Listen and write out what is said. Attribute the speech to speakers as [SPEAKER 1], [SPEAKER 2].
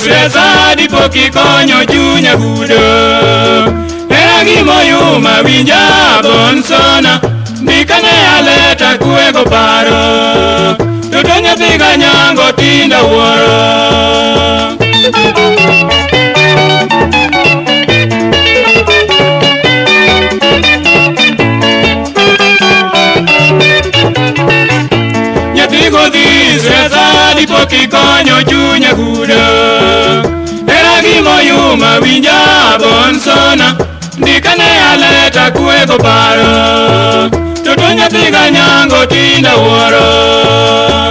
[SPEAKER 1] resa dipo kikonyo chunya gudo. Era gimoyuma winja bonsona, ndikane aleta kuego paro. Toto nyathi ganyango tinda wuoro. Nyathi godhis resa dipo kikonyo chunya gudo. Era gimoyuma winja bonsona, ndikane aleta kuego paro. Toto nyathi ganyango tinda wuoro.